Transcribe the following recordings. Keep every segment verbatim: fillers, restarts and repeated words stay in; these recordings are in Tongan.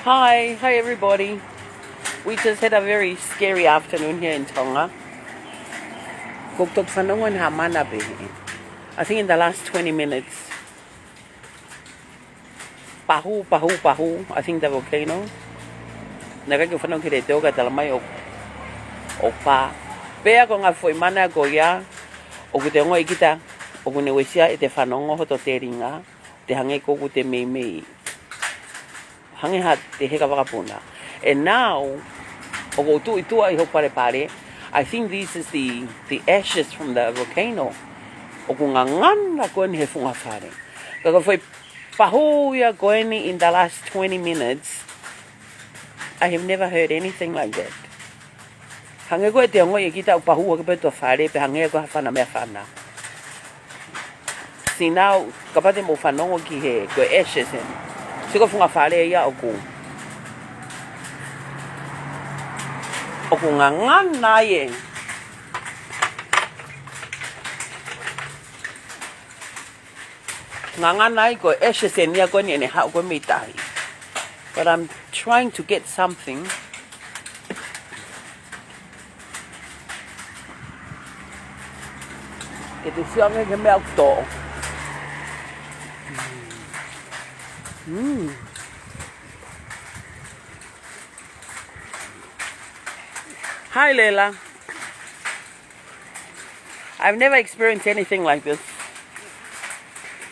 Hi, hi everybody. We just had a very scary afternoon here in Tonga. Ko e toki fanongo ʻeni ha mana pē. I think in the last twenty minutes, pahū, pahū, pahū, I think the volcano. Naʻe ʻikai ke u fanongo ki he letiō ka tala mai ʻoku, ʻoku pā. Pea ko e ngaahi foʻi mana ko ia, ʻoku te ongoʻi kita, ʻoku ne uesia ʻete fanongo hoto telinga, te hangē ʻoku te meimei. Hangē ha te heka vakapuna. And now, ʻoku ou tuʻu ʻi tuʻa ʻi hoku palepale. I think this is the, the ashes from the volcano. ʻOku ngangana ko eni he funga fale. Ka ko e foʻi pahū ia ko eni in the last twenty minutes, I have never heard anything like that. Hangē ko e te ongoʻi ʻe kita ʻoku pahū hake pē tuʻa fale, pe hangē ko ha fana meʻafana. Sio, kapau te mou fanongo ki he, ko e ashes eni. Sio ko e funga fale ia ʻoku, ʻoku ngangana ai ē. Ngangana ai ko e ashes eni ia ko eni ʻene haʻu ko ē mei tahi. But I'm trying to get something. Ke te sio ange ki he meʻa ʻoku toʻo. Mm. Hi, Leila. I've never experienced anything like this.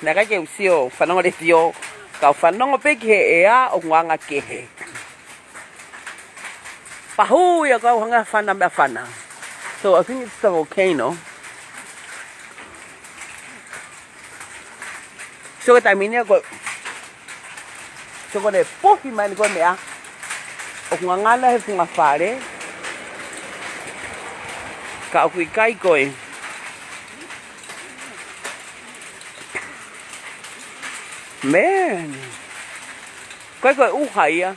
Naʻe ʻikai ke u sio, fanongo letiō, ka u fanongo pē ki he ʻea ʻoku anga kehe. Pahū ia kau hangē ha fana meʻafana. So I think it's the volcano. So ko e taimi ni ia ko, so ko ʻene puhi mai eni ko e meʻa ʻoku ngangana he funga fale. Ka ʻoku ʻikai ko e. Man. Ko e, ko e ʻuha ia.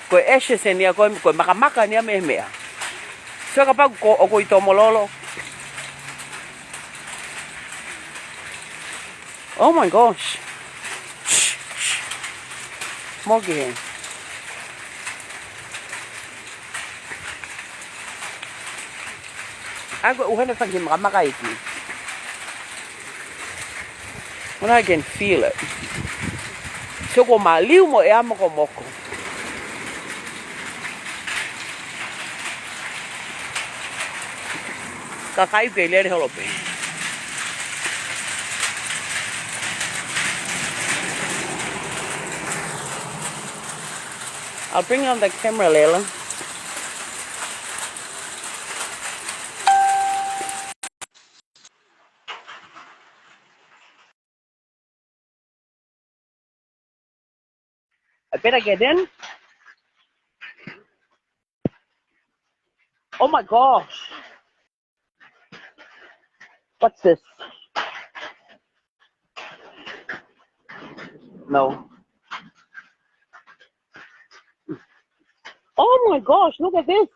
Ko e ashes eni ia, ko e, ko e makamaka eni ia mei he meʻa. So kapau ko, ʻoku ʻi Tomololo. Oh my gosh. Moki he. ʻAi ko e ʻuha eni fanga kiʻi makamaka ʻi ki. When I can feel it. So ko e maliu mo e ʻea mokomoko. Kakai pē lele holo pē. I'll bring on the camera, Leila. I better get in. Oh my gosh. What's this? No. Oh my gosh, look at this.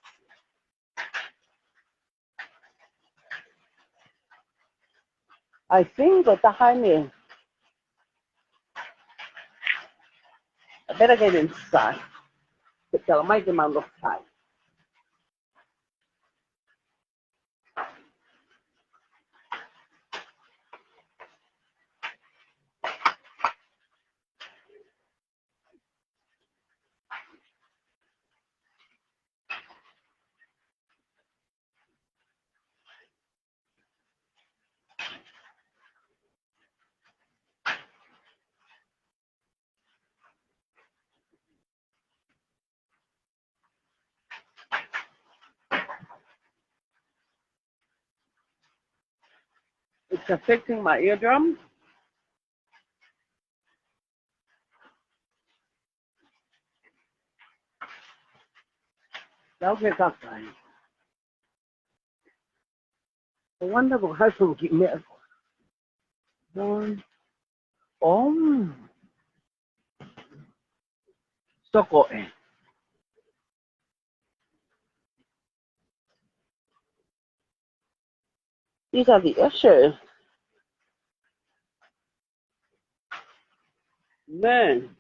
I think ko e taha eni. I better get inside. Ke tala mai ke mau loka ai. It's affecting my eardrum. Lau ke kakai. I wonder ko hai fo ki me. Um, um. Soko e. These are the issues. Man.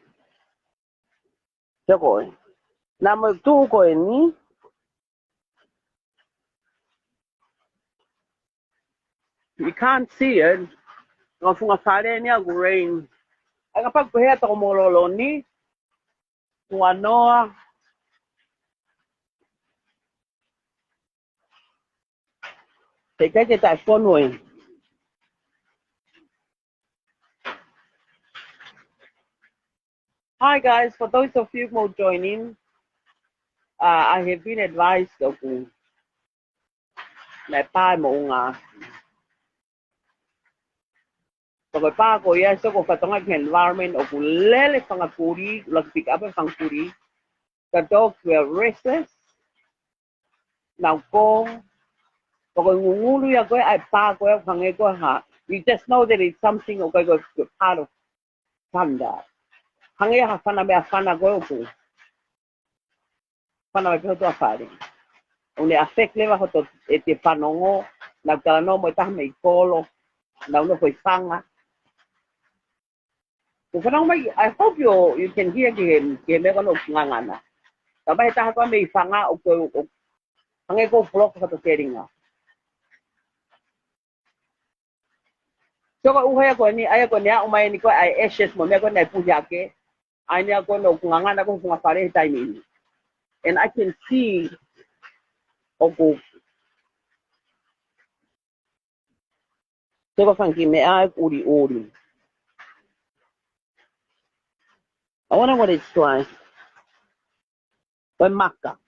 Sio ko ē. Naʻa mo e tuʻu ko eni. You can't see it. Ngaahi funga fale ni ʻoku rain. ʻAi kapau ko e hā toko mololo ni. Tuanoa. Te kai ke taʻe fonu ē. Hi guys, for those of you who are joining, uh, I have been advised ʻoku naʻe pā e moʻunga. Ko e pā ko ia, sio ko e fatongia ki he environment ʻoku lele fanga kulī, ʻuluaki pick up e fanga kulī. The dogs were restless. Nau kō. Ko e ngungulu ia ko ē ʻa e pā ko ē hangē ko e hā. You just know that it's something ʻoku ʻikai ko e part of thunder. Hangē ha fana meʻafana ko ē ʻoku fana mai pē hoto ʻa fale. ʻOku ne affect leva hoto ʻete fanongo, nau talanoa mo e taha mei kolo, nau nofo ʻi fanga. Ko e fanongo mai, I hope you, you can hear ki he, ki he meʻa ko ē ʻoku ngangana. Ka mai he taha ko ē mei fanga ʻoku, ʻoku, hangē ko e block hoto telinga. Sio ko e ʻuha ia ko eni, ʻa ia ko eni ʻoku ʻomai eni ko e ʻa e ashes mo e meʻa ko eni ʻoku puhi hake. ʻA ia ko eni ʻoku ngangana ko e funga fale he taimi ni. And I can see ʻoku. Sio ko e fanga kiʻi meʻa ʻoku ʻuliʻuli. I wonder what it's like. Ko e maka.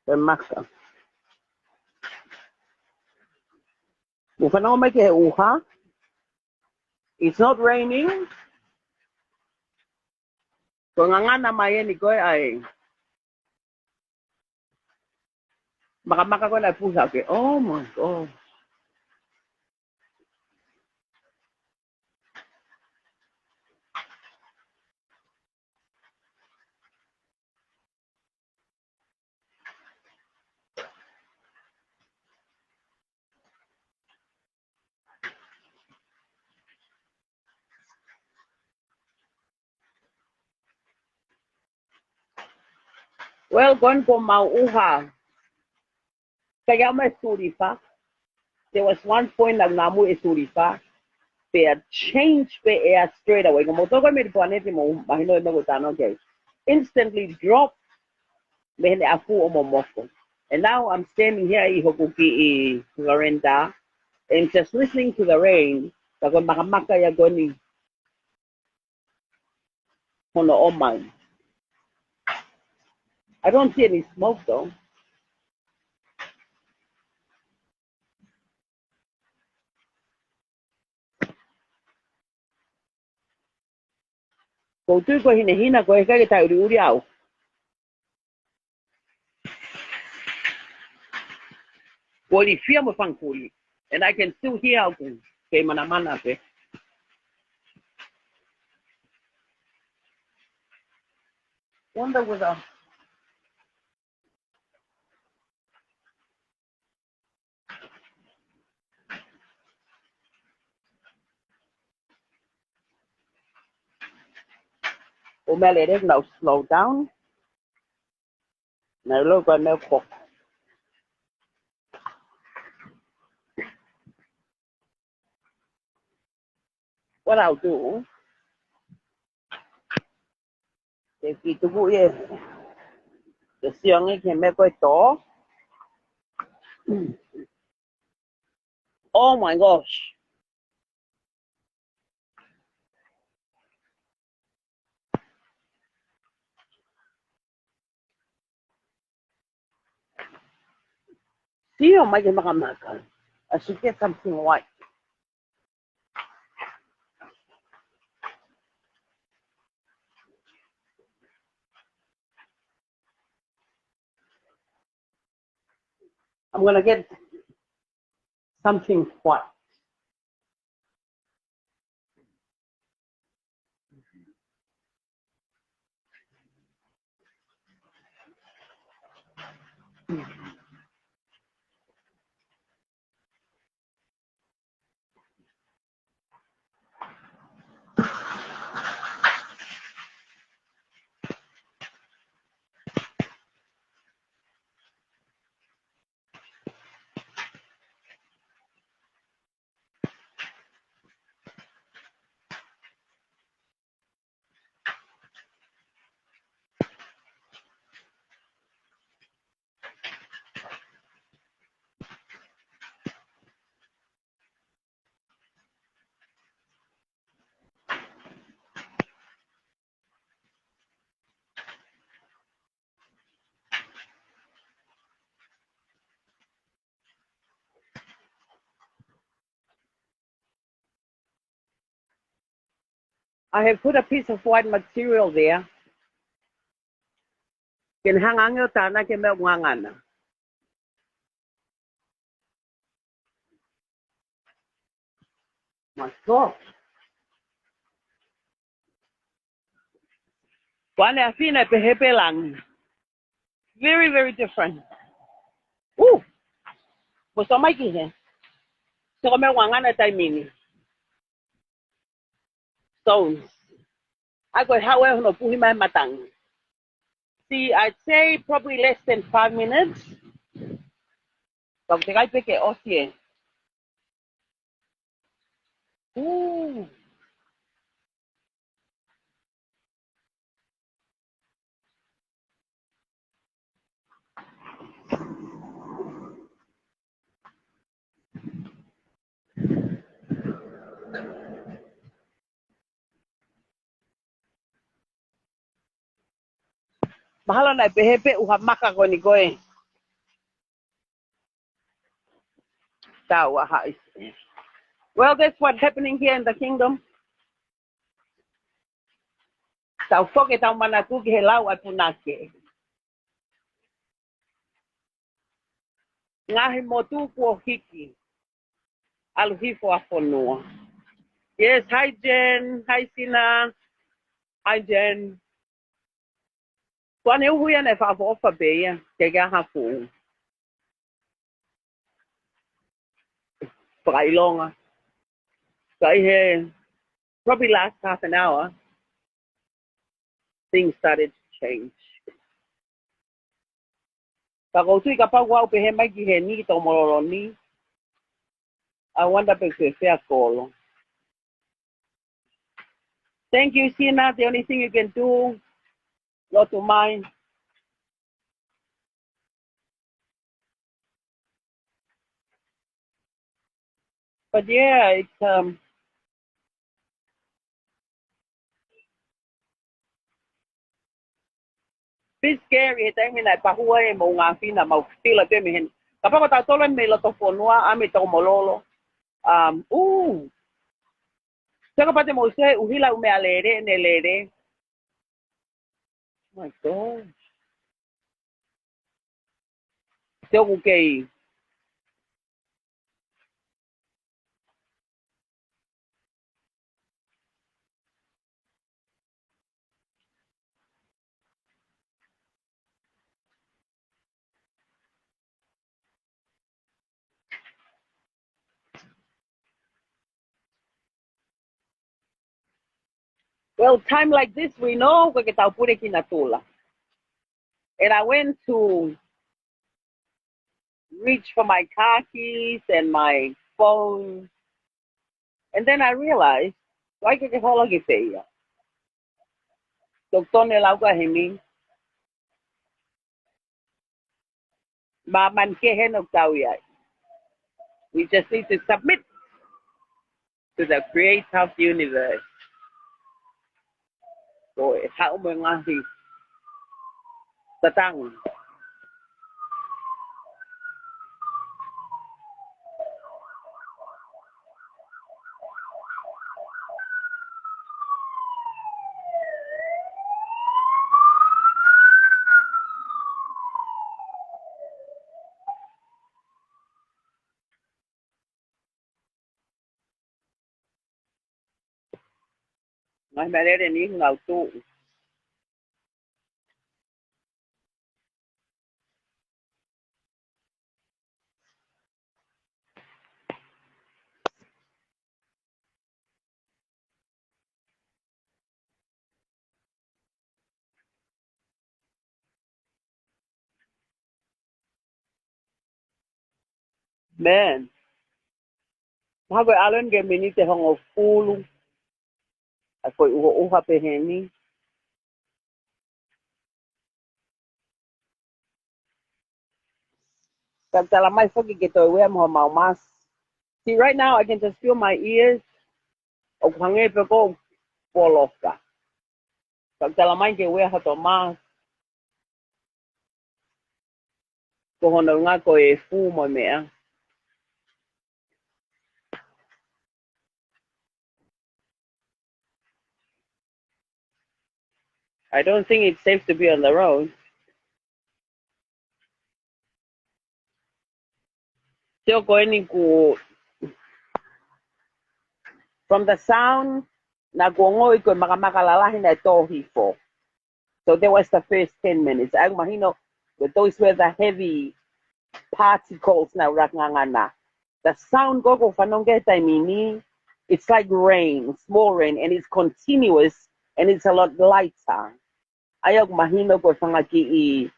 Ko e maka. Mou fanongo mai ki he ʻuha. It's not raining. Ko e ngangana mai eni ko ē ʻa e makamaka ko ē naʻe puhi hake. Oh my God. Well, ko eni ko ʻemau ʻuha. Ka ia mai sulifa. There was one point naʻa nau mui e sulifa. Pea change pē ʻa e straight away. Ko moutolu ko ē mei Melipoane te mou mahino e meʻa ʻoku ou talanoa ki ai. Instantly drop. Mei heʻene ʻafu ʻo momoko. And now I'm standing here ʻi hoku kiʻi veranda and just listening to the rain. Ka ko e makamaka ia ko eni hono ʻomai. I don't see any smoke though. Ko u tui ko e hinehina ko e ʻikai ke taʻeʻuliʻuli au. Ko e lifia mo e fanga kulī. And I can still hear ʻoku kei manamana pē. Wonder whether ʻo meʻa lelei, nau slow down. Nau lau ka nau kok. What I'll do, te ki tuku ia, te siange ke me koe tō. Oh my gosh. Sio mai ke makamaka. I should get something white. I'm gonna get something white. I have put a piece of white material there. Ke ne hanga ange ʻo tānaki e meʻa ʻoku ngangana. My God. Ko ʻene ʻafina pehē pē langi. Very, very different. Ooh. Mo so mai ki he. So ko e meʻa ʻoku ngangana taimi ni. Stones. ʻAi ko e haʻu ē hono puhi mai matangi. See, I'd say probably less than five minutes. Pea ʻoku teʻeki ai pē ke ʻosi ē. Ooh. Mahalo naʻe pehē pē ʻuha maka ko eni ko ē. Tau ʻahaʻi. Well, that's what's happening here in the kingdom. Tau foki ʻetau manatu ki he lau ʻa e punake. Ngaahi motu kuo hiki. ʻAlu hifo ʻa fonua. Yes, hi Jen, hi Sina. Hi Jen. Ko ʻene uhu ia naʻe fakaʻofoʻofa pē ia, ke ke aha fuʻu. Fakaʻilonga. Ka ʻi he, probably last half an hour, things started to change. Ka ʻoku ou tui kapau ʻoku pehē mai ki heni ki Tokomololo ni, I wonder pe ʻoku fēfē ʻa Kolo. Thank you, Sina. The only thing you can do, lotu mai. But yeah, it's um, bit scary he taimi naʻe pahua e mo ngā fina mau fila pē mei heni. Kapau ko tautolu mei loto fonua ʻa mei Tokomololo. Um, ooh. Saka pate mo se uhila ume a lere, ne lere. My gosh. Te ʻoku kei. Well, time like this, we know ʻoku ʻikai ke tau pule ki natula. And I went to reach for my car keys and my phone. And then I realized, why ke ke hola ki fē ia? Tokotone lau ka hemi. Māmani kehe ʻoku tau ʻi ai. We just need to submit to the creator of the universe. Ko e haʻu mo e ngaahi tatanga. Ngaahi meʻalele ni ngau tuʻu. Man. Mahalo ko e ʻalu eni ki he miniti ʻe hongofulu. ʻA ko e ʻuhoʻuha pē heni. Ka tala mai foki ke toe ueʻi mo homau mask. See, right now I can just feel my ears. ʻOku hangē pē ʻoku ou poloka. Ka tala mai ke ueʻi hoto mask. Ko hono ʻuhinga ko e flu mo e meʻa. I don't think it's safe to be on the road. Sio ko eni kuo, from the sound, naʻá ku ongoʻi ko e makamaka lalahi naʻe tō hifo. So that was the first ten minutes. ʻOku mahino that those were the heavy particles naʻe ʻuluaki ngangana. The sound ko ē ʻoku ou fanongo ki ai he taimi ni, it's like rain, small rain, and it's continuous, and it's a lot lighter. ʻA ia ʻoku mahino ko e fanga kiʻi,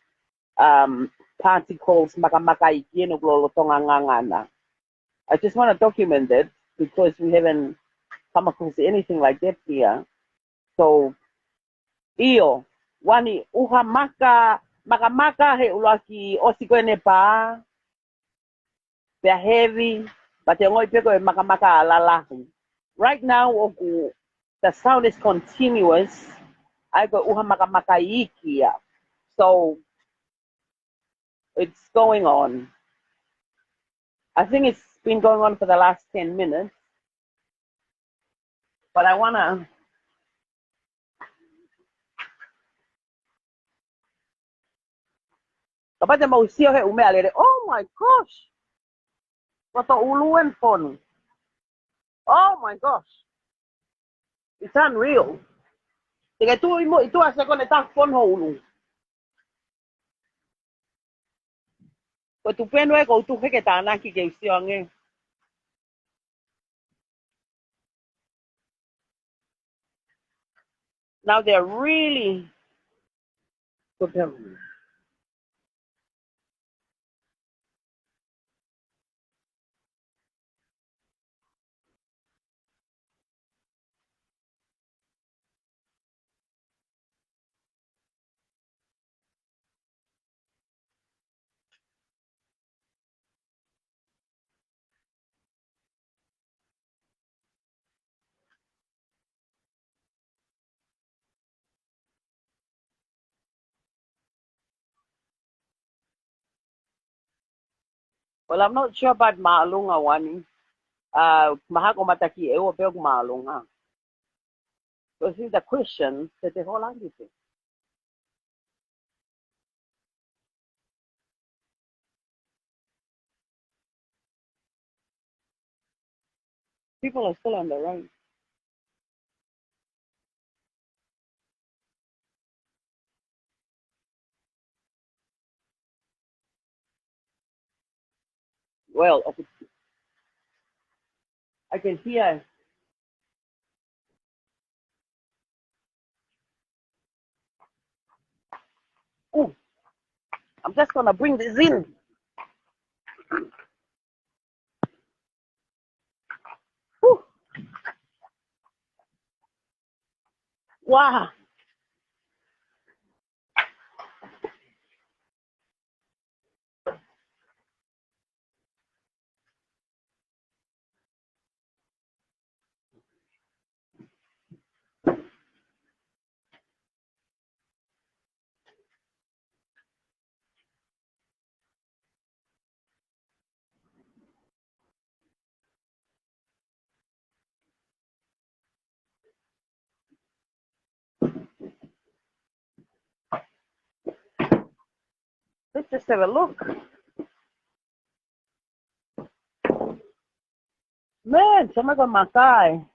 um, particles makamaka iiki ʻoku lolotonga ngangana. I just want to document that because we haven't come across anything like that here. So, ʻio, ʻoku ne ʻuha maka, makamaka he ʻuluaki ʻosi ko ē ʻene pā, pea heavy, but te ongoʻi pē ko e makamaka lalahi. Right now, ʻoku, the sound is continuous, ʻa ia ko e ʻuha makamaka iiki ia. So, it's going on. I think it's been going on for the last ten minutes. But I wanna, kapau te mou sio he ʻū meʻalele. Oh my gosh. Ko hoto ʻulu ʻeni fonu. Oh my gosh. It's unreal. Te ke tuʻu ʻi muʻa, ʻi tuʻa sekone taha fonu ho ʻulu. Ko e tupenu ē ʻoku ou tuʻu hake ke tānaki ke u sio ange. Now they're really propelling. Well, I'm not sure about māʻolunga, Wani. Uh, mahalo ko e matakiʻeua pē ʻoku māʻolunga. Because in the question, te te hola ange pē. People are still on the road. Well, okay. I can hear. Ooh, I'm just gonna bring this in. Ooh. Wow. Let's just have a look. Man, so I'm gonna makai.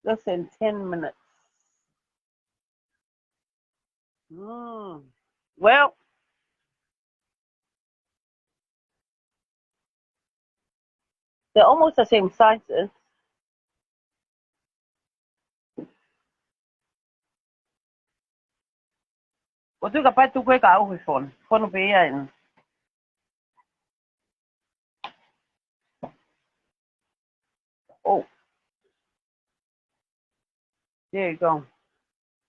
Less than ten minutes. Mm. Well, they're almost the same sizes. ʻOku tuʻu kapau tuku e ka au he fonu. Fonu pē ia ena. Oh. There you go.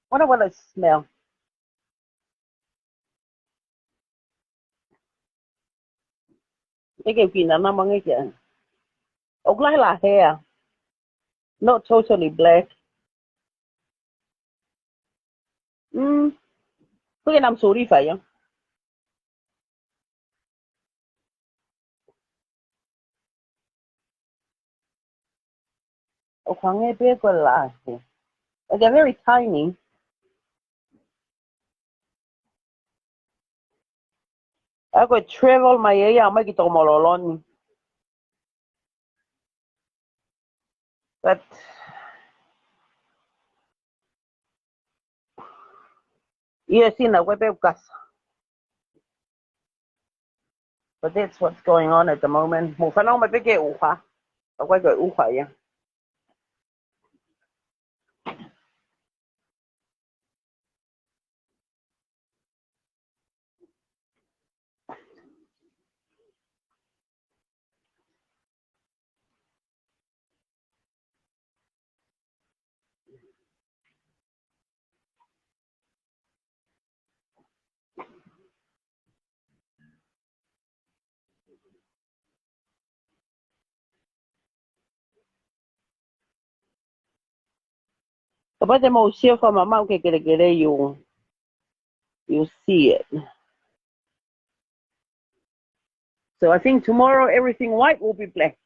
Wonder what it smell. ʻIkai ke u kina na mange kia. ʻOku lahi la hea. Not totally black. Mm. Ko e ke nam suri fai, ʻio. ʻOku hangē pē ko e lahi. Like, they're very tiny. ʻA ko e travel mai ʻe ia mai ki Tokomololo ni. But, ia sina, ko e pē ʻoku kasa. But that's what's going on at the moment. Mou fanongo mai pē ki he ʻuha. ʻOku ʻikai ko e ʻuha ia. Kapau te mou sio fakamamaʻu ki he kelekele, you, you see it. So I think tomorrow everything white will be black.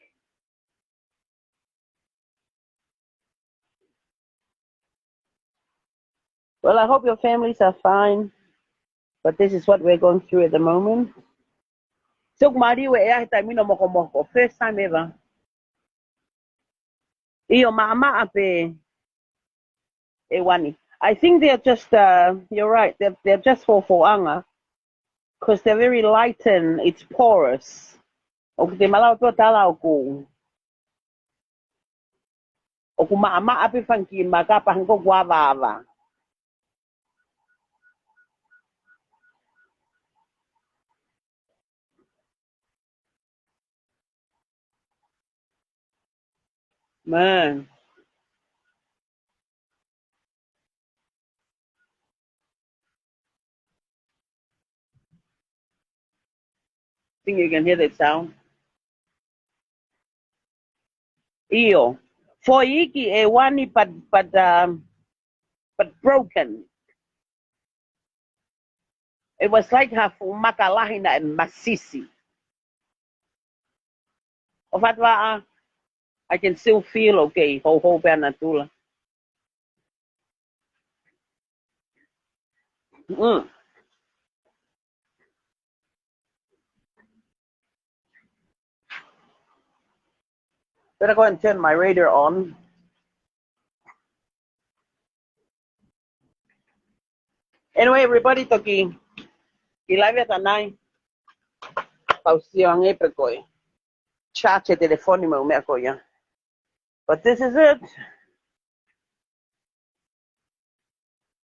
Well, I hope your families are fine, but this is what we're going through at the moment. So, ʻoku mālie ʻa e taimi ni ʻo mokomoko, first time ever. ʻIo, maʻamaʻa pē ʻe Wani. I think they're just, uh, you're right, they're, they're just fofoʻanga, 'cause they're very light and it's porous. ʻOku te malava pē ʻo tala ʻoku, ʻoku maʻamaʻa pē fanga kiʻi maka pea hangē ʻoku avaava. Man. Think you can hear that sound? ʻIo. Foʻi iiki ʻe Wani, but, but, um, but broken. It was like ha fuʻu maka lahi naʻe masisi. ʻO fatuaʻa, I can still feel okay, houhou pē ʻa natula. Mm. Better go and turn my radio on. Anyway, everybody, toki kiʻi live atu ʻanai. Pau sio ange pē ko e charge e telefoni mo e meʻa ko ia. But this is it.